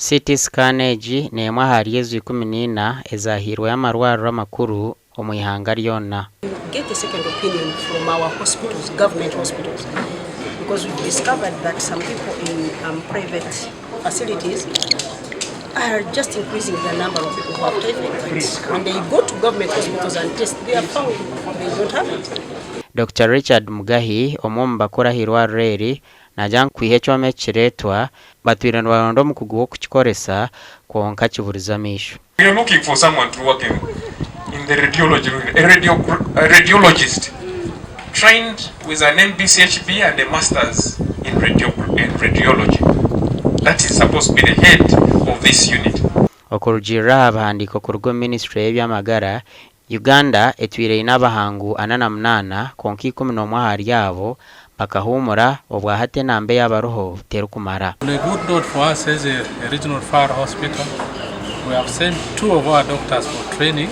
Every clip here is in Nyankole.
CT scan egi n'emwe ahari ezo 14 ezahairweyo amarwariro amakuru omu ihanga ryona. Get a second opinion from our hospitals, government hospitals, because we've discovered that some people in um, private facilities are just increasing the number of people who have typhoid. But when they go to government hospitals and test, they are found they don't have it. Dokita Richard Mugahi, omwe omu bakuru ah'eirwariro eri, naagira ngu kwiha ekyoma eki kireetwa, batwire nibaronda omukugu w'okukikoresa kwonka kiburize amaisho. We are looking for someone to work in, in the radiology unit, a, radio, a radiologist trained with an MBChB and a master's in, radio, in radiology. That is supposed to be the head of this unit. Okurugiirira aha bihandiiko kuruga omu minisiture y'eby'amagara, Uganda etwire eine abahangu 48 kwonka 11 ahari abo bakahuumura, obwahati enamba eyabariho terikumara. On a good note for us as a, a regional referral hospital, we have sent two of our doctors for training.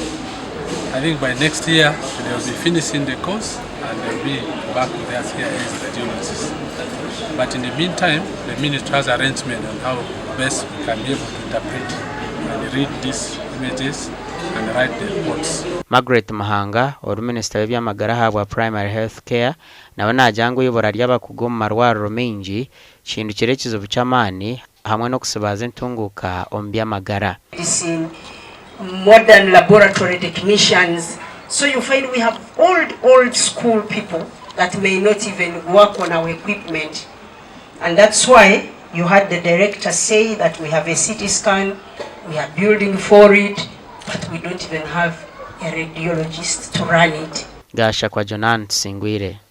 I think by next year they will be finishing the course and they'll be back with us here as radiologists. But in the meantime, the ministry has arrangement on how best we can be able to interpret and read these images and write the reports. Margaret Muhanga, ori minisita w'eby'amagara ahabwa Primary Health Care nawe naagira ngu eibura ry'abakugu omu marwariro maingi kihindukire ekizibu ky'amaani hamwe n'okusibaaza entunguuka omu by'amagara. Medicine, modern laboratory technicians. So you find we have old, old school people that may not even work on our equipment. And that's why you had the director say that we have a CT scan, we are building for it, but we don't even have a radiologist to run it. Gashakwa Jonan Tusingwire.